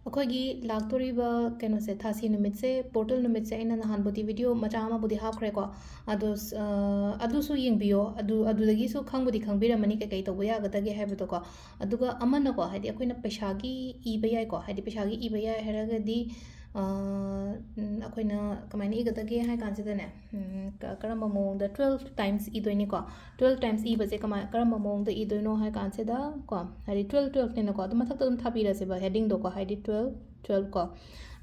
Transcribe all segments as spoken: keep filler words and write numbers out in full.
ꯑꯩꯈꯣꯏꯒꯤ ꯂꯥꯛꯇꯣꯔꯤꯕ ꯀꯩꯅꯣꯁꯦ, ꯊꯥꯁꯤ ꯅꯨꯃꯤꯠꯁꯦ, ꯄꯣꯔꯇꯦꯜ ꯅꯨꯃꯤꯠꯁꯦ, ꯑꯩꯅ ꯅꯍꯥꯟꯕꯨꯗꯤ ꯚꯤꯗꯤꯑꯣ ꯃꯆꯥ ꯑꯃꯕꯨꯗꯤ ꯍꯥꯞꯈ꯭ꯔꯦꯀꯣ꯫ ꯑꯗꯣ, ꯑ, ꯑꯗꯨꯁꯨ ꯌꯦꯡꯕꯤꯌꯣ꯫ ꯑꯗꯨ, ꯑꯗꯨꯗꯒꯤꯁꯨ ꯈꯪꯕꯨꯗꯤ ꯈꯪꯕꯤꯔꯝꯃꯅꯤ ꯀꯩꯀꯩ ꯇꯧꯕ ꯌꯥꯒꯗꯒꯦ ꯍꯥꯏꯕꯗꯣꯀꯣ꯫ ꯑꯗꯨꯒ ꯑꯃꯅꯀꯣ, ꯍꯥꯏꯗꯤ ꯑꯩꯈꯣꯏꯅ ꯄꯩꯁꯥꯒꯤ ꯏꯕ ꯌꯥꯏꯀꯣ꯫ ꯍꯥꯏꯗꯤ ꯄꯩꯁꯥꯒꯤ ꯏꯕ ꯌꯥꯏ ꯍꯥꯏꯔꯒꯗꯤ, ꯑ, ꯎꯝ, ꯑꯩꯈꯣꯏꯅ ꯀꯃꯥꯏꯅ ꯏꯒꯗꯒꯦ ꯍꯥꯏ ꯀꯥꯟꯁꯤꯗꯅꯦ, ꯎꯝ, ꯀ-, ꯀꯔꯝꯕ ꯃꯑꯣꯡꯗ twelve times ꯏꯗꯣꯏꯅꯤꯀꯣ꯫ Twelve times ꯏꯕꯁꯦ ꯀꯃꯥꯏ-, ꯀꯔꯝꯕ ꯃꯑꯣꯡꯗ ꯏꯗꯣꯏꯅꯣ ꯍꯥꯏ ꯀꯥꯟꯁꯤꯗ ꯀꯣ, ꯍꯥꯏꯗꯤ twelve, twelveꯅꯦꯅꯀꯣ, ꯑꯗꯨꯝ ꯃꯊꯛꯇ ꯑꯗꯨꯝ ꯊꯥꯕꯤꯔꯁꯦꯕ headingꯗꯣꯀꯣ, ꯍꯥꯏꯗꯤ twelve, twelve ꯀꯣ꯫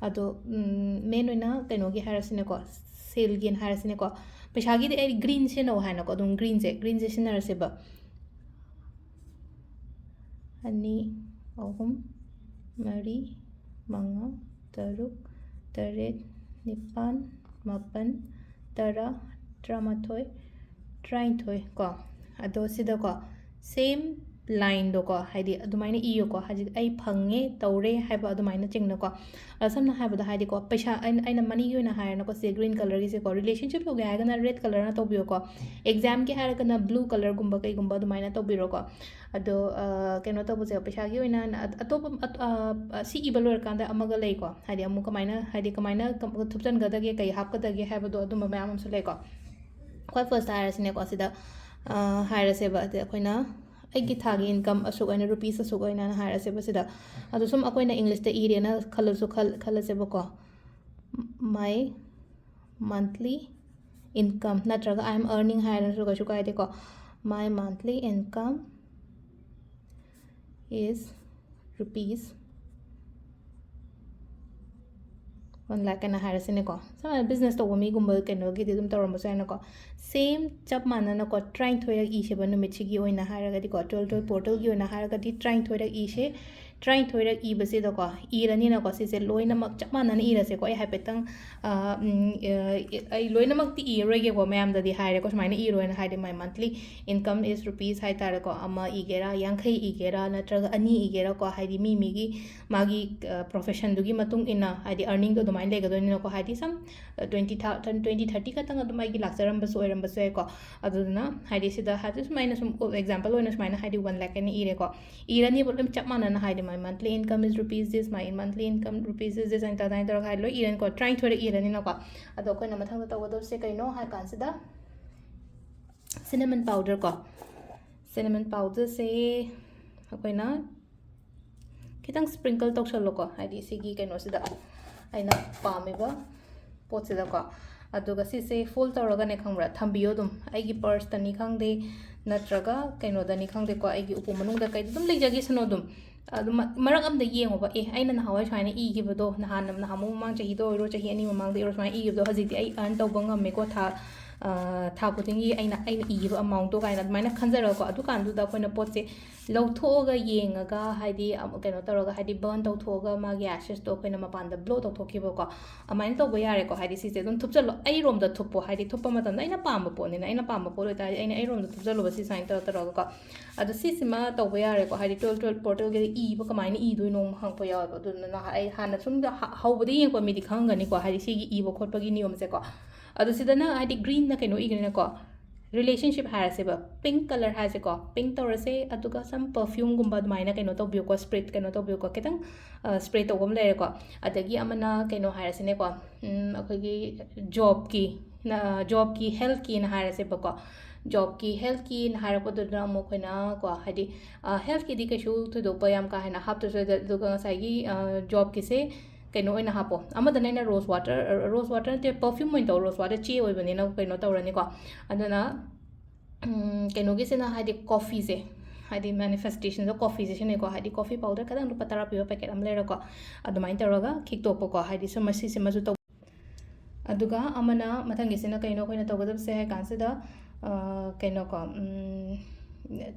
ꯑꯗꯣ, ꯎꯝ, main ꯑꯣꯏꯅ ꯀꯩꯅꯣꯒꯤ ꯍꯥꯏꯔꯁꯤꯅꯦꯀꯣ, saleꯒꯤꯅ ꯍꯥꯏꯔꯁꯤꯅꯦꯀꯣ꯫ ꯄꯩꯁꯥꯒꯤꯗꯤ ꯑꯩ green ꯁꯤꯖꯤꯟꯅꯧ ꯍꯥꯏꯅꯀꯣ, ꯑꯗꯨꯝ greenꯁꯦ, greenꯁꯦ ꯁꯤꯖꯤꯟꯅꯔꯁꯦꯕ꯫ ꯑꯅꯤ, ꯑꯍꯨꯝ, ꯃꯔꯤ, ꯃꯉꯥ, ꯇꯔꯨꯛ, ꯇꯔꯦꯠ, ꯅꯤꯄꯥꯟ, ꯃꯥꯄꯟ, ꯇꯔꯥ, ꯇꯔꯥꯃꯥꯊꯣꯏ, ꯇꯔꯥꯅꯤꯊꯣꯏ ꯀꯣ꯫ ꯑꯗꯣ ꯁꯤꯗꯀꯣ, same lineꯗꯣꯀꯣ, ꯍꯥꯏꯗꯤ ꯑꯗꯨꯃꯥꯏꯅ ꯏꯌꯨꯀꯣ, ꯍꯥꯏꯗꯤ ꯑꯩ ꯐꯪꯉꯦ, ꯇꯧꯔꯦ ꯍꯥꯏꯕ ꯑꯗꯨꯃꯥꯏꯅ ꯆꯤꯡꯅꯀꯣ꯫ ꯑ, ꯁꯝꯅ ꯍꯥꯏꯔꯕꯗ, ꯍꯥꯏꯗꯤꯀꯣ, ꯄꯩꯁꯥ, ꯑꯩꯅ, ꯑꯩꯅ moneyꯒꯤ ꯑꯣꯏꯅ ꯍꯥꯏꯔꯦꯅꯀꯣ, ꯁꯤꯁꯦ green colourꯒꯤꯁꯦꯀꯣ, relationship ꯇꯧꯒꯦ ꯍꯥꯏꯔꯒꯅ red colourꯅ ꯇꯧꯕꯤꯌꯨꯀꯣ, examꯒꯤ ꯍꯥꯏꯔꯒꯅ blue colourꯒꯨꯝꯕ ꯀꯩꯒꯨꯝꯕ ꯑꯗꯨꯃꯥꯏꯅ ꯇꯧꯕꯤꯔꯣꯀꯣ꯫ ꯑꯗꯣ, ꯑ, ꯀꯩꯅꯣ ꯇꯧꯕꯁꯦ, ꯄꯩꯁꯥꯒꯤ ꯑꯣꯏꯅ ꯑ-, ꯑꯇꯣꯞꯄ, ꯑ-, ꯑ, ꯑ, ꯁꯤ ꯏꯕ ꯂꯣꯏꯔꯀꯥꯟꯗ ꯑꯃꯒ ꯂꯩꯀꯣ, ꯍꯥꯏꯗꯤ ꯑꯃꯨꯛ ꯀꯃꯥꯏꯅ, ꯍꯥꯏꯗꯤ ꯀꯃꯥꯏꯅ ꯀꯝ-, ꯊꯨꯞꯆꯟꯒꯗꯒꯦ, ꯀꯩ ꯍꯥꯞꯀꯗꯒꯦ ꯍꯥꯏꯕꯗꯣ, ꯑꯗꯨꯝꯕ ꯃꯌꯥꯝ ꯑꯃꯁꯨ ꯂꯩꯀꯣ꯫ ꯈ꯭ꯋꯥꯏ first ꯍꯥꯏꯔꯁꯤꯅꯦꯀꯣ, ꯁꯤꯗ, ꯑ, ꯍꯥꯏꯔꯁꯦꯕ, ꯑꯗ ꯑꯩꯈꯣꯏꯅ ꯑꯩꯒꯤ ꯊꯥꯒꯤ income ꯑꯁꯨꯛ ꯑꯣꯏꯅ, rupees ꯑꯁꯨꯛ ꯑꯣꯏꯅ ꯍꯥꯏꯔꯁꯦꯕ ꯁꯤꯗ꯫ ꯑꯗꯣ ꯁꯨꯝ ꯑꯩꯈꯣꯏꯅ Englishꯇ ꯏꯔꯦꯅ ꯈꯜꯂꯁꯨ, ꯈꯜ-, ꯈꯜꯂꯁꯦꯕꯀꯣ, my monthly income ꯅꯠꯇ꯭ꯔꯒ I am earning ꯍꯥꯏꯔꯁꯨ ꯀꯩꯁꯨ ꯀꯥꯏꯗꯦꯀꯣ꯫ My monthly income is rupees one lakh ꯍꯥꯏꯅ ꯍꯥꯏꯔꯁꯤꯅꯦꯀꯣ꯫ ꯁꯝꯅ business ꯇꯧꯕ ꯃꯤꯒꯨꯝꯕ ꯀꯩꯅꯣꯒꯤꯗꯤ ꯑꯗꯨꯝ ꯇꯧꯔꯝꯕꯁꯨ ꯌꯥꯏꯅꯀꯣ꯫ Same ꯆꯞ ꯃꯥꯟꯅꯅꯀꯣ, ꯇꯔꯥꯅꯤꯊꯣꯏꯔꯛ ꯏꯁꯦꯕ ꯅꯨꯃꯤꯠꯁꯤꯒꯤ ꯑꯣꯏꯅ ꯍꯥꯏꯔꯒꯗꯤꯀꯣ, twelve twelve portalꯒꯤ ꯑꯣꯏꯅ ꯍꯥꯏꯔꯒꯗꯤ ꯇꯔꯥꯅꯤꯊꯣꯏꯔꯛ ꯏꯁꯦ꯫ ꯇꯔꯥꯅꯤꯊꯣꯏꯔꯛ ꯏꯕꯁꯤꯗꯀꯣ, ꯏꯔꯅꯤꯅꯀꯣ, ꯁꯤꯁꯦ ꯂꯣꯏꯅꯃꯛ ꯆꯞ ꯃꯥꯟꯅꯅ ꯏꯔꯁꯦꯀꯣ꯫ ꯑꯩ ꯍꯥꯏꯐꯦꯠꯇꯪ, ꯑ, ꯎꯝ, ꯑ, ꯑꯩ ꯂꯣꯏꯅꯃꯛꯇꯤ ꯏꯔꯔꯣꯏꯒꯦꯀꯣ, ꯃꯌꯥꯝꯗꯗꯤ ꯍꯥꯏꯔꯦꯀꯣ, ꯁꯨꯃꯥꯏꯅ ꯏꯔꯣꯅ ꯍꯥꯏꯗꯤ, my monthly income is rupees ꯍꯥꯏꯇꯥꯔꯦꯀꯣ, ꯑꯃ ꯏꯒꯦꯔꯥ, ꯌꯥꯡꯈꯩ ꯏꯒꯦꯔꯥ, ꯅꯠꯇ꯭ꯔꯒ ꯑꯅꯤ ꯏꯒꯦꯔꯥꯀꯣ, ꯍꯥꯏꯗꯤ ꯃꯤ ꯃꯤꯒꯤ ꯃꯥꯒꯤ, ꯑ, professionꯗꯨꯒꯤ ꯃꯇꯨꯡ ꯏꯟꯅ, ꯍꯥꯏꯗꯤ earningꯗꯣ ꯑꯗꯨꯃꯥꯏꯅ ꯂꯩꯒꯗꯣꯏꯅꯤꯅꯀꯣ, ꯍꯥꯏꯗꯤ some twenty thou-, twenty, thirty ꯈꯛꯇꯪ ꯑꯗꯨꯝ ꯑꯩꯒꯤ ꯂꯥꯛꯆꯔꯝꯕꯁꯨ ꯑꯣꯏꯔꯝꯕꯁꯨ ꯌꯥꯏꯀꯣ꯫ ꯑꯗꯨꯗꯨꯅ ꯍꯥꯏꯗꯤ ꯁꯤꯗ ꯍꯥꯏꯗꯤ ꯁꯨꯃꯥꯏꯅ ꯁꯨꯝ example ꯑꯣꯏꯅ ꯁꯨꯃꯥꯏꯅ ꯍꯥꯏꯗꯤ one lakh ꯍꯥꯏꯅ ꯏꯔꯦꯀꯣ꯫ ꯏꯔꯅꯤꯕ ꯂꯣꯏꯅ ꯆꯞ ꯃꯥꯟꯅꯅ ꯍꯥꯏꯗꯤ My monthly income is rupees this, my monthly income rupees is this, and ꯑꯗꯨꯃꯥꯏꯅ ꯇꯧꯔꯒ ꯍꯥꯏ ꯂꯣꯏ ꯏꯔꯅꯤꯀꯣ, ꯇꯔꯥꯅꯤꯊꯣꯏꯔꯛ ꯏꯔꯅꯤꯅꯀꯣ꯫ ꯑꯗꯣ ꯑꯩꯈꯣꯏꯅ ꯃꯊꯪꯗ ꯇꯧꯒꯗꯕꯁꯦ ꯀꯩꯅꯣ ꯍꯥꯏ ꯀꯥꯟꯁꯤꯗ, cinnamon powder ꯀꯣ꯫ Cinnamon powderꯁꯦ ꯑꯩꯈꯣꯏꯅ ꯈꯤꯇꯪ sprinkle ꯇꯧꯁꯜꯂꯣꯀꯣ, ꯍꯥꯏꯗꯤ ꯁꯤꯒꯤ ꯀꯩꯅꯣꯁꯤꯗ, ꯑꯩꯅ ꯄꯥꯝꯃꯤꯕ ꯄꯣꯠꯁꯤꯗꯀꯣ꯫ ꯑꯗꯨꯒ ꯁꯤꯁꯦ fold ꯇꯧꯔꯒꯅꯦ, ꯈꯪꯕ꯭ꯔꯥ, ꯊꯝꯕꯤꯌꯣ ꯑꯗꯨꯝ꯫ ꯑꯩꯒꯤ purseꯇꯅꯤ ꯈꯪꯗꯦ, ꯅꯠꯇ꯭ꯔꯒ ꯀꯩꯅꯣꯗꯅꯤ ꯈꯪꯗꯦꯀꯣ, ꯑꯩꯒꯤ ꯎꯄꯨ ꯃꯅꯨꯡꯗ ꯀꯩꯗ ꯑꯗꯨꯝ ꯂꯩꯖꯈꯤꯁꯅꯨ ꯑꯗꯨꯝ꯫ ꯑꯗꯨ ꯃ-, ꯃꯔꯛ ꯑꯃꯗ ꯌꯦꯡꯉꯣꯕ, "ꯑꯦ, ꯑꯩꯅ ꯅꯍꯥꯟꯋꯥꯏ ꯁꯨꯃꯥꯏꯅ ꯏꯈꯤꯕꯗꯣ, ꯅꯍꯥꯟ, ꯅꯍꯥꯟꯃꯨꯛ ꯃꯃꯥꯡ ꯆꯍꯤꯗ ꯑꯣꯏꯔꯣ, ꯆꯍꯤ ꯑꯅꯤ ꯃꯃꯥꯡꯗ ꯑꯣꯏꯔꯣ, ꯁꯨꯃꯥꯏꯅ ꯏꯈꯤꯕꯗꯣ, ꯍꯧꯖꯤꯛꯇꯤ ꯑꯩ earn ꯇꯧꯕ ꯉꯝꯃꯦꯀꯣ, ꯊꯥ, ꯑ, ꯊꯥ ꯈꯨꯗꯤꯡꯒꯤ ꯑꯩꯅ, ꯑꯩꯅ ꯏꯈꯤꯕ amountꯇꯣ" ꯀꯥꯏꯅ ꯑꯗꯨꯃꯥꯏꯅ ꯈꯟꯖꯔꯒꯀꯣ꯫ ꯑꯗꯨꯀꯥꯟꯗꯨꯗ ꯑꯩꯈꯣꯏꯅ ꯄꯣꯠꯁꯦ ꯂꯧꯊꯣꯛꯑꯒ ꯌꯦꯡꯉꯒ, ꯍꯥꯏꯗꯤ, ꯑꯃ, ꯀꯩꯅꯣ ꯇꯧꯔꯒ, ꯍꯥꯏꯗꯤ, burn ꯇꯧꯊꯣꯛꯑꯒ ꯃꯥꯒꯤ ashesꯇꯣ ꯑꯩꯈꯣꯏꯅ ꯃꯄꯥꯟꯗ blow ꯇꯧꯊꯣꯛꯈꯤꯕꯀꯣ꯫ ꯑꯗꯨꯃꯥꯏꯅ ꯇꯧꯕ ꯌꯥꯔꯦꯀꯣ꯫ ꯍꯥꯏꯗꯤ, ꯁꯤꯁꯦ ꯑꯗꯨꯝ ꯊꯨꯞꯆꯜꯂꯣ, ꯑꯩꯔꯣꯝꯗ ꯊꯨꯞꯄꯣ, ꯍꯥꯏꯗꯤ, ꯊꯨꯞꯄ ꯃꯇꯝꯗ ꯑꯩꯅ ꯄꯥꯝꯕ ꯄꯣꯠꯅꯤꯅ, ꯑꯩꯅ ꯄꯥꯝꯕ ꯄꯣꯠ ꯑꯣꯏꯇꯥꯔꯗꯤ ꯑꯩꯅ ꯑꯩꯔꯣꯝꯗ ꯊꯨꯞꯆꯜꯂꯣꯕ, ꯁꯤ ꯁꯨꯃꯥꯏꯅ ꯇꯧꯔ ꯇꯧꯔꯒꯀꯣ꯫ ꯑꯗꯣ ꯁꯤꯁꯤꯃ ꯇꯧꯕ ꯌꯥꯔꯦꯀꯣ꯫ ꯍꯥꯏꯗꯤ, twelve twelve portalꯒꯤꯗꯤ ꯏꯕ ꯀꯃꯥꯏꯅ ꯏꯗꯣꯏꯅꯣ ꯍꯪꯉꯛꯄ ꯌꯥꯎꯋꯦꯕ꯫ ꯑꯗꯨꯗꯨꯅ ꯅꯍꯥꯟ ꯑꯩ ꯍꯥꯟꯅ ꯁꯨꯝ ꯍ-, ꯍꯧꯕꯗ ꯌꯦꯡꯉꯛꯄ ꯃꯤꯗꯤ ꯈꯪꯉꯝꯒꯅꯤꯀꯣ, ꯍꯥꯏꯗꯤ, ꯁꯤꯒꯤ ꯏꯕ ꯈꯣꯠꯄꯒꯤ ꯅꯤꯌꯣꯝꯁꯦꯀꯣ꯫ ꯑꯗꯣ ꯁꯤꯗꯅ, ꯍꯥꯏꯗꯤ, greenꯅ ꯀꯩꯅꯣ ꯏꯒꯅꯤꯅꯀꯣ, relationship ꯍꯥꯏꯔꯁꯦꯕ, pink colour ꯍꯥꯏꯔꯁꯦꯀꯣ, pink ꯇꯧꯔꯁꯦ꯫ ꯑꯗꯨꯒ some perfumeꯒꯨꯝꯕ ꯑꯗꯨꯃꯥꯏꯅ ꯀꯩꯅꯣ ꯇꯧꯕꯤꯌꯨꯀꯣ, spray ꯀꯩꯅꯣ ꯇꯧꯕꯤꯌꯨꯀꯣ, ꯈꯤꯇꯪ, ꯑ, spray ꯇꯧꯕ ꯑꯃ ꯂꯩꯔꯦꯀꯣ꯫ ꯑꯗꯒꯤ ꯑꯃꯅ ꯀꯩꯅꯣ ꯍꯥꯏꯔꯁꯤꯅꯦꯀꯣ, ꯎꯝ, ꯑꯩꯈꯣꯏꯒꯤ jobꯀꯤ, ꯅ-, jobꯀꯤ healthꯀꯤꯅ ꯍꯥꯏꯔꯁꯦꯕꯀꯣ꯫ Jobꯀꯤ healthꯀꯤꯅ ꯍꯥꯏꯔꯛꯄꯗꯨꯗ ꯑꯃꯨꯛ ꯑꯩꯈꯣꯏꯅ ꯀꯣ, ꯍꯥꯏꯗꯤ, ꯑ, healthꯀꯤꯗꯤ ꯀꯩꯁꯨ ꯊꯣꯏꯗꯣꯛꯄ ꯌꯥꯝ ꯀꯥ ꯍꯦꯟꯅ ꯍꯥꯞꯇ꯭ꯔꯁꯨ ꯌꯥꯏ꯫ ꯑꯗꯨꯒ ꯉꯁꯥꯏꯒꯤ, ꯑ, jobꯀꯤꯁꯦ ꯀꯩꯅꯣ ꯑꯣꯏꯅ ꯍꯥꯞꯄꯣ꯫ ꯑꯃꯗꯅ ꯑꯩꯅ rose water, rose water ꯅꯠꯇꯦ, perfume ꯑꯣꯏꯅ ꯇꯧ, rose water ꯆꯦ ꯑꯣꯏꯕꯅꯤꯅ ꯀꯩꯅꯣ ꯇꯧꯔꯅꯤꯀꯣ꯫ ꯑꯗꯨꯅ, ꯎꯝ, ꯀꯩꯅꯣꯒꯤꯁꯤꯅ, ꯍꯥꯏꯗꯤ, coffeeꯁꯦ, ꯍꯥꯏꯗꯤ, manifestationꯗ coffeeꯁꯦ ꯁꯤꯖꯤꯟꯅꯩꯀꯣ, ꯍꯥꯏꯗꯤ, coffee powder ꯈꯤꯇꯪ ꯂꯨꯄꯥ ꯇꯔꯥ ꯄꯤꯕ packet ꯑꯃ ꯂꯩꯔꯦꯀꯣ, ꯑꯗꯨꯃꯥꯏꯅ ꯇꯧꯔꯒ ꯈꯤꯛꯇꯣꯛꯄꯀꯣ, ꯍꯥꯏꯗꯤ, ꯁꯨꯝ ꯃꯁꯤꯁꯤꯃꯁꯨ ꯇꯧ-, ꯑꯗꯨꯒ ꯑꯃꯅ, ꯃꯊꯪꯒꯤꯁꯤꯅ ꯀꯩꯅꯣ ꯑꯩꯈꯣꯏꯅ ꯇꯧꯒꯗꯕꯁꯦ ꯍꯥꯏ ꯀꯥꯟꯁꯤꯗ, ꯑ, ꯀꯩꯅꯣꯀꯣ, ꯎꯝ,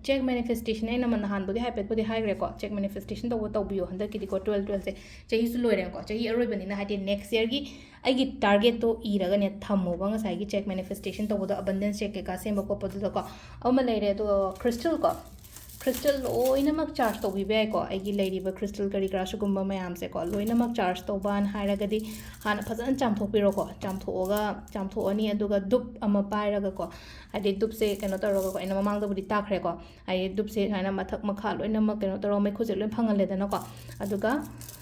check manifestation, ꯑꯩꯅ ꯃ-, ꯅꯍꯥꯟꯕꯨꯗꯤ ꯍꯥꯏꯐꯦꯠꯄꯨꯗꯤ ꯍꯥꯏꯈ꯭ꯔꯦꯀꯣ, check manifestation ꯇꯧꯕ ꯇꯧꯕꯤꯌꯣ ꯍꯟꯗꯛꯀꯤꯗꯤꯀꯣ, twelve twelveꯁꯦ ꯆꯍꯤꯁꯨ ꯂꯣꯏꯔꯦꯀꯣ, ꯆꯍꯤ ꯑꯔꯣꯏꯕꯅꯤꯅ, ꯍꯥꯏꯗꯤ, next yearꯒꯤ ꯑꯩꯒꯤ targetꯇꯣ ꯏꯔꯒꯅꯦ ꯊꯝꯃꯣꯕ, ꯉꯁꯥꯏꯒꯤ check manifestation ꯇꯧꯕꯗꯣ, abundance check ꯀꯩꯀꯥ ꯁꯦꯝꯕ ꯈꯣꯠꯄꯗꯨꯗꯀꯣ꯫ ꯑꯃ ꯂꯩꯔꯦ꯫ ꯑꯗꯨꯒ crystalꯀꯣ, Crystal ꯂꯣꯏꯅꯃꯛ charge ꯇꯧꯕꯤꯕ ꯌꯥꯏꯀꯣ꯫ ꯑꯩꯒꯤ ꯂꯩꯔꯤꯕ crystal ꯀꯔꯤ ꯀꯔꯥ ꯁꯤꯒꯨꯝꯕ ꯃꯌꯥꯝꯁꯦꯀꯣ, ꯂꯣꯏꯅꯃꯛ charge ꯇꯧꯕꯅ ꯍꯥꯏꯔꯒꯗꯤ ꯍꯥꯟꯅ ꯐꯖꯅ ꯆꯥꯝꯊꯣꯛꯄꯤꯔꯣꯀꯣ꯫ ꯆꯥꯝꯊꯣꯛꯑꯒ, ꯆꯥꯝꯊꯣꯛꯑꯅꯤ, ꯑꯗꯨꯒ ꯗꯨꯞ ꯑꯃ ꯄꯥꯏꯔꯒꯀꯣ, ꯍꯥꯏꯗꯤ ꯗꯨꯞꯁꯦ ꯀꯩꯅꯣ ꯇꯧꯔꯒꯀꯣ, ꯑꯩꯅ ꯃꯃꯥꯡꯗꯕꯨꯗꯤ ꯇꯥꯛꯈ꯭ꯔꯦꯀꯣ, ꯍꯥꯏꯗꯤ ꯗꯨꯞꯁꯦ ꯁꯨꯃꯥꯏꯅ ꯃꯊꯛ ꯃꯈꯥ ꯂꯣꯏꯅꯃꯛ ꯀꯩꯅꯣ ꯇꯧꯔꯒ ꯃꯩꯈꯨꯁꯦ ꯂꯣꯏ ꯐꯪꯍꯜꯂꯦꯗꯅꯀꯣ꯫ ꯑꯗꯨꯒ,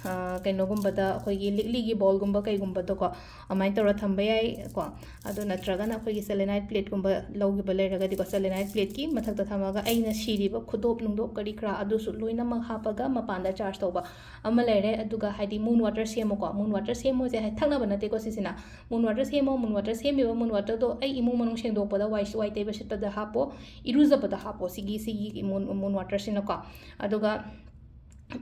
ꯑ, ꯀꯩꯅꯣꯒꯨꯝꯕꯗ, ꯑꯩꯈꯣꯏꯒꯤ ꯂꯤꯛꯂꯤꯒꯤ bowlꯒꯨꯝꯕ ꯀꯩꯒꯨꯝꯕꯗꯣꯀꯣ, ꯑꯗꯨꯃꯥꯏꯅ ꯇꯧꯔ ꯊꯝꯕ ꯌꯥꯏꯀꯣ꯫ ꯑꯗꯨ ꯅꯠꯇ꯭ꯔꯒꯅ ꯑꯩꯈꯣꯏꯒꯤ selenite plateꯀꯨꯝꯕ ꯂꯧꯈꯤꯕ ꯂꯩꯔꯒꯗꯤꯀꯣ, selenite plateꯀꯤ ꯃꯊꯛꯇ ꯊꯝꯃꯒ ꯑꯩꯅ ꯁꯤꯔꯤꯕ ꯈꯨꯗꯣꯞ ꯅꯨꯡꯗꯣꯞ ꯀꯔꯤ ꯀꯔꯥ ꯑꯗꯨꯁꯨ ꯂꯣꯏꯅꯃꯛ ꯍꯥꯞꯄꯒ ꯃꯄꯥꯟꯗ charge ꯇꯧꯕ ꯑꯃ ꯂꯩꯔꯦ꯫ ꯑꯗꯨꯒ ꯍꯥꯏꯗꯤ moon water ꯁꯦꯝꯃꯨꯀꯣ, moon water ꯁꯦꯝꯃꯨꯁꯦ ꯍꯥꯏ ꯊꯛꯅꯕ ꯅꯠꯇꯦꯀꯣ ꯁꯤꯁꯤꯅ꯫ Moon water ꯁꯦꯝꯃꯣ, moon water ꯁꯦꯝꯃꯤꯕ moon waterꯗꯣ ꯑꯩ ꯏꯃꯨꯡ ꯃꯅꯨꯡ ꯁꯦꯡꯗꯣꯛꯄꯗ, ꯋꯥꯏ, ꯋꯥꯏ ꯇꯩꯕ ꯁꯤꯠꯄꯗ ꯍꯥꯞꯄꯣ, ꯏꯔꯨꯖꯕꯗ ꯍꯥꯞꯄꯣ, ꯁꯤꯒꯤ, ꯁꯤꯒꯤ moon, moon waterꯁꯤꯅꯀꯣ꯫ ꯑꯗꯨꯒ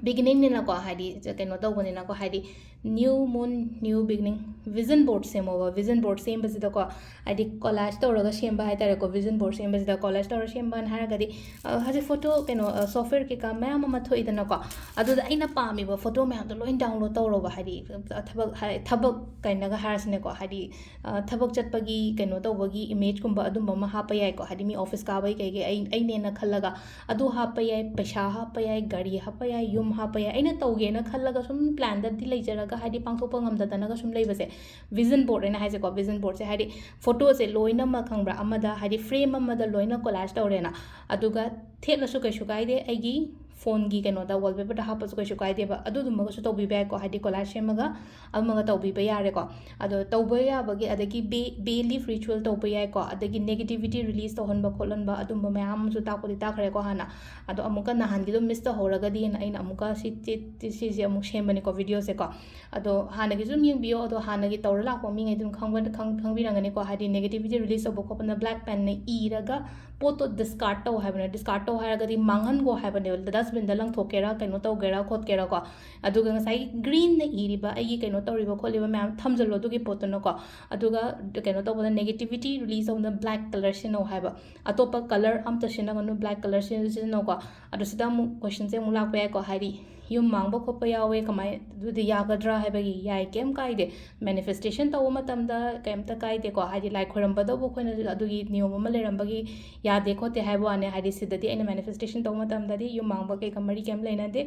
beginningꯅꯤꯅꯀꯣ, ꯍꯥꯏꯗꯤ ꯀꯩꯅꯣ ꯇꯧꯕꯅꯤꯅꯀꯣ, ꯍꯥꯏꯗꯤ new moon, new beginning, vision board ꯁꯦꯝꯃꯣꯕ꯫ Vision board ꯁꯦꯝꯕꯁꯤꯗꯀꯣ, ꯍꯥꯏꯗꯤ collage ꯇꯧꯔꯒ ꯁꯦꯝꯕ ꯍꯥꯏꯇꯥꯔꯦꯀꯣ, vision board ꯁꯦꯝꯕꯁꯤꯗ collage ꯇꯧꯔ ꯁꯦꯝꯕꯅ ꯍꯥꯏꯔꯒꯗꯤ, ꯑ, ꯍꯧꯖꯤꯛ photo ꯀꯩꯅꯣ, ꯑ, software ꯀꯩꯀꯥ ꯃꯌꯥꯝ ꯑꯃ ꯊꯣꯛꯏꯗꯅꯀꯣ, ꯑꯗꯨꯗ ꯑꯩꯅ ꯄꯥꯝꯃꯤꯕ photo ꯃꯌꯥꯝꯗꯣ ꯂꯣꯏ download ꯇꯧꯔꯣꯕ꯫ ꯍꯥꯏꯗꯤ, ꯑ, ꯊꯕꯛ ꯍꯥꯏ-, ꯊꯕꯛ ꯀꯩꯅꯒ ꯍꯥꯏꯔꯁꯤꯅꯦꯀꯣ, ꯍꯥꯏꯗꯤ, ꯑ, ꯊꯕꯛ ꯆꯠꯄꯒꯤ ꯀꯩꯅꯣ ꯇꯧꯕꯒꯤ imageꯀꯨꯝꯕ ꯑꯗꯨꯝꯕ ꯑꯃ ꯍꯥꯞꯄ ꯌꯥꯏꯀꯣ, ꯍꯥꯏꯗꯤ ꯃꯤ office ꯀꯥꯕꯒꯤ ꯀꯩꯒꯤ ꯑꯩ, ꯑꯩꯅꯦꯅ ꯈꯜꯂꯒ ꯑꯗꯨ ꯍꯥꯞꯄ ꯌꯥꯏ, ꯄꯩꯁꯥ ꯍꯥꯞꯄ ꯌꯥꯏ, ꯒꯥꯔꯤ ꯍꯥꯞꯄ ꯌꯥꯏ, ꯌꯨꯝ ꯍꯥꯞꯄ ꯌꯥꯏ꯫ ꯑꯩꯅ ꯇꯧꯒꯦꯅ ꯈꯜꯂꯒ ꯁꯨꯝ planꯗꯗꯤ ꯂꯩꯖꯔꯒ, ꯍꯥꯏꯗꯤ ꯄꯥꯡꯊꯣꯛꯄ ꯉꯝꯗꯗꯅꯒ ꯁꯨꯝ ꯂꯩꯕꯁꯦ, vision board ꯍꯥꯏꯅ ꯍꯥꯏꯁꯦꯀꯣ, vision boardꯁꯦ ꯍꯥꯏꯗꯤ photoꯁꯦ ꯂꯣꯏꯅꯃꯛ ꯈꯪꯕ꯭ꯔꯥ, ꯑꯃꯗ ꯍꯥꯏꯗꯤ frame ꯑꯃꯗ ꯂꯣꯏꯅ collage ꯇꯧꯔꯦꯅ, ꯑꯗꯨꯒ ꯊꯦꯠꯂꯁꯨ ꯀꯩꯁꯨ ꯀꯥꯏꯗꯦ, ꯑꯩꯒꯤ phoneꯒꯤ ꯀꯩꯅꯣꯗ wallpaperꯗ ꯍꯥꯞꯄꯁꯨ ꯀꯩꯁꯨ ꯀꯥꯏꯗꯦꯕ꯫ ꯑꯗꯨꯗꯨꯃꯒꯁꯨ ꯇꯧꯕꯤꯕ ꯌꯥꯏꯀꯣ, ꯍꯥꯏꯗꯤ collage ꯁꯦꯝꯃꯒ ꯑꯃꯒ ꯇꯧꯕꯤꯕ ꯌꯥꯔꯦꯀꯣ꯫ ꯑꯗꯣ ꯇꯧꯕ ꯌꯥꯕꯒꯤ, ꯑꯗꯒꯤ bay, bay leaf ritual ꯇꯧꯕ ꯌꯥꯏꯀꯣ, ꯑꯗꯒꯤ negativity release ꯇꯧꯍꯟꯕ ꯈꯣꯠꯍꯟꯕ ꯑꯗꯨꯝꯕ ꯃꯌꯥꯝ ꯑꯃꯁꯨ ꯇꯥꯛꯄꯨꯗꯤ ꯇꯥꯛꯈ꯭ꯔꯦꯀꯣ ꯍꯥꯟꯅ꯫ ꯑꯗꯣ ꯑꯃꯨꯛꯀ ꯅꯍꯥꯟꯒꯤꯗꯣ miss ꯇꯧꯍꯧꯔꯒꯗꯤꯅ ꯑꯩꯅ ꯑꯃꯨꯛꯀ ꯁꯤ, ꯁꯤ, ꯁꯤꯁꯦ ꯑꯃꯨꯛ ꯁꯦꯝꯕꯅꯤꯀꯣ videoꯁꯦꯀꯣ꯫ ꯑꯗꯣ ꯍꯥꯟꯅꯒꯤꯁꯨ ꯑꯗꯨꯝ ꯌꯦꯡꯕꯤꯌꯣ꯫ ꯑꯗꯣ ꯍꯥꯟꯅꯒꯤ ꯇꯧꯔ ꯂꯥꯛꯄ ꯃꯤꯉꯩꯗꯤ ꯑꯗꯨꯝ ꯈꯪꯕ-, ꯈꯪ-, ꯈꯪꯕꯤꯔꯝꯒꯅꯤꯀꯣ, ꯍꯥꯏꯗꯤ negativity release ꯇꯧꯕ ꯈꯣꯠꯄꯅ black penꯅ ꯏꯔꯒ ꯄꯣꯠꯇꯣ discard ꯇꯧ ꯍꯥꯏꯕꯅꯦ꯫ Discard ꯇꯧ ꯍꯥꯏꯔꯒꯗꯤ ꯃꯥꯡꯍꯟꯈꯣ ꯍꯥꯏꯕꯅꯦꯕ, dustbinꯗ ꯂꯪꯊꯣꯛꯀꯦꯔꯥ, ꯀꯩꯅꯣ ꯇꯧꯒꯦꯔꯥ ꯈꯣꯠꯀꯦꯔꯥꯀꯣ꯫ ꯑꯗꯨꯒ ꯉꯁꯥꯏꯒꯤ greenꯅ ꯏꯔꯤꯕ ꯑꯩꯒꯤ ꯀꯩꯅꯣ ꯇꯧꯔꯤꯕ ꯈꯣꯠꯂꯤꯕ ꯃꯌꯥꯝ ꯊꯝꯖꯤꯜꯂꯣ ꯑꯗꯨꯒꯤ ꯄꯣꯠꯇꯨꯅꯀꯣ꯫ ꯑꯗꯨꯒ ꯀꯩꯅꯣ ꯇꯧꯕꯗ, negativity release ꯇꯧꯕꯗ black colour ꯁꯤꯖꯤꯟꯅꯧ ꯍꯥꯏꯕ, ꯑꯇꯣꯞꯄ colour ꯑꯝꯇ ꯁꯤꯖꯤꯟꯅꯒꯅꯨ, black colour ꯁꯤꯖꯤꯟꯅ-, ꯁꯤꯖꯤꯟꯅꯧꯀꯣ꯫ ꯑꯗꯨ ꯁꯤꯗ ꯑꯃꯨꯛ questionꯁꯦ ꯑꯃꯨꯛ ꯂꯥꯛꯄ ꯌꯥꯏꯀꯣ, ꯍꯥꯏꯗꯤ ꯌꯨꯝ ꯃꯥꯡꯕ ꯈꯣꯠꯄ ꯌꯥꯎꯋꯦ, ꯀꯃꯥꯏ, ꯑꯗꯨꯗꯤ ꯌꯥꯒꯗ꯭ꯔꯥ ꯍꯥꯏꯕꯒꯤ? ꯌꯥꯏ, ꯀꯩꯝ ꯀꯥꯏꯗꯦ꯫ ꯃꯦꯅꯤꯐꯦꯁꯇꯦꯁꯟ ꯇꯧꯕ ꯃꯇꯝꯗ ꯀꯩꯝꯇ ꯀꯥꯏꯗꯦꯀꯣ, ꯍꯥꯏꯗꯤ ꯂꯥꯏ ꯈꯣꯏꯔꯝꯕꯗꯕꯨ ꯑꯩꯈꯣꯏꯅ ꯑꯗꯨꯒꯤ ꯅꯤꯌꯣꯝ ꯑꯃ ꯂꯩꯔꯝꯕꯒꯤ ꯌꯥꯗꯦ ꯈꯣꯠꯇꯦ ꯍꯥꯏꯕ ꯋꯥꯅꯦ꯫ ꯍꯥꯏꯗꯤ ꯁꯤꯗꯗꯤ ꯑꯩꯅ ꯃꯦꯅꯤꯐꯦꯁꯇꯦꯁꯟ ꯇꯧꯕ ꯃꯇꯝꯗꯗꯤ ꯌꯨꯝ ꯃꯥꯡꯕ ꯀꯩꯀꯥ ꯃꯔꯤ ꯀꯩꯝ ꯂꯩꯅꯗꯦ꯫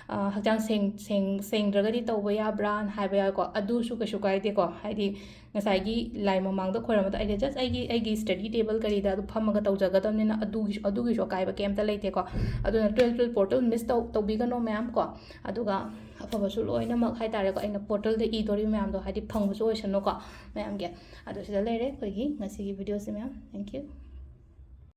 ꯑ, ꯍꯛꯆꯥꯡ ꯁꯦꯡ-, ꯁꯦꯡ-, ꯁꯦꯡꯗ꯭ꯔꯒꯗꯤ ꯇꯧꯕ ꯌꯥꯕ꯭ꯔꯥꯅ ꯍꯥꯏꯕ ꯌꯥꯎꯋꯦꯀꯣ, ꯑꯗꯨꯁꯨ ꯀꯩꯁꯨ ꯀꯥꯏꯗꯦꯀꯣ꯫ ꯍꯥꯏꯗꯤ ꯉꯁꯥꯏꯒꯤ ꯂꯥꯏ ꯃꯃꯥꯡꯗ ꯈꯣꯏꯔꯝꯕꯗꯣ ꯑꯩꯅ just ꯑꯩꯒꯤ, ꯑꯩꯒꯤ ꯁ꯭ꯇꯗꯤ ꯇꯦꯕꯜ ꯀꯔꯤꯗ ꯑꯗꯨ ꯐꯝꯃꯒ ꯇꯧꯖꯒꯗꯕꯅꯤꯅ ꯑꯗꯨꯒꯤꯁꯨ, ꯑꯗꯨꯒꯤꯁꯨ ꯑꯀꯥꯏꯕ ꯀꯩꯝꯇ ꯂꯩꯇꯦꯀꯣ꯫ ꯑꯗꯨꯅ ꯇꯨꯌꯦꯜꯐ ꯇꯨꯌꯦꯜꯐ ꯄꯣꯔꯇꯦꯜ ꯃꯤꯁ ꯇꯧ-, ꯇꯧꯕꯤꯒꯅꯣ ꯃꯌꯥꯝ ꯀꯣ꯫ ꯑꯗꯨꯒ ꯑꯐꯕꯁꯨ ꯂꯣꯏꯅꯃꯛ ꯍꯥꯏ ꯇꯥꯔꯦꯀꯣ, ꯑꯩꯅ ꯄꯣꯔꯇꯦꯜꯗ ꯏꯗꯣꯔꯤꯕ ꯃꯌꯥꯝꯗꯣ ꯍꯥꯏꯗꯤ ꯐꯪꯕꯁꯨ ꯑꯣꯏꯁꯅꯨꯀꯣ ꯃꯌꯥꯝꯒꯤ꯫ ꯑꯗꯣ ꯁꯤꯗ ꯂꯩꯔꯦ ꯑꯩꯈꯣꯏꯒꯤ ꯉꯁꯤꯒꯤ ꯚꯤꯗꯤꯑꯣꯁꯦ ꯃꯌꯥꯝ꯫ Thank you꯫